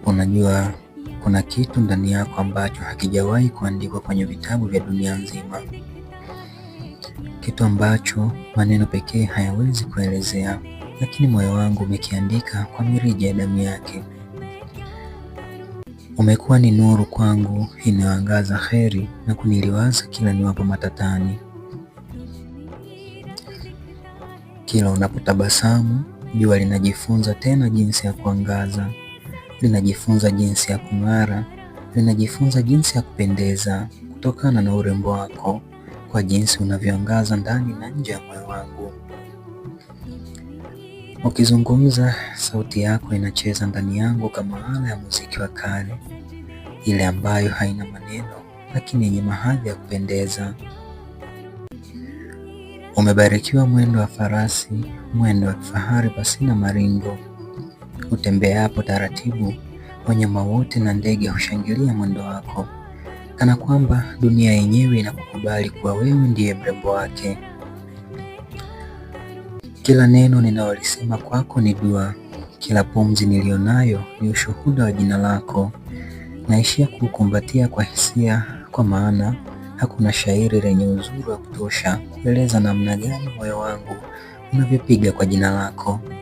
Unajua, kuna kitu ndani yako ambacho hakijawahi kuandikwa kwenye vitabu vya dunia nzima, kitu ambacho maneno pekee hayawezi kuelezea, lakini moyo wangu umekiandika kwa mirija ya damu yake. Umekuwa ni nuru kwangu inayoangaza heri na kuniliwaza kila niwapo matatani. Kila unapotabasamu, jua linajifunza tena jinsi ya kuangaza, linajifunza jinsi ya kung'ara, linajifunza jinsi ya kupendeza kutokana na urembo wako, kwa jinsi unavyoangaza ndani na nje ya moyo wangu. Ukizungumza, sauti yako inacheza ndani yangu kama ala ya muziki wa kale, ile ambayo haina maneno lakini yenye mahadhi ya kupendeza. Umebarikiwa mwendo wa farasi, mwendo wa kifahari pasina maringo. Utembeapo taratibu, wanyama wote na ndege hushangilia mwendo wako, kana kwamba dunia yenyewe inakukubali kuwa wewe ndiye mrembo wake. Kila neno ninalolisema kwako ni dua, kila pumzi niliyonayo ni ushuhuda wa jina lako. Naishia kukumbatia kwa hisia, kwa maana hakuna shairi lenye uzuri wa kutosha kueleza namna gani moyo wangu unavyopiga kwa jina lako.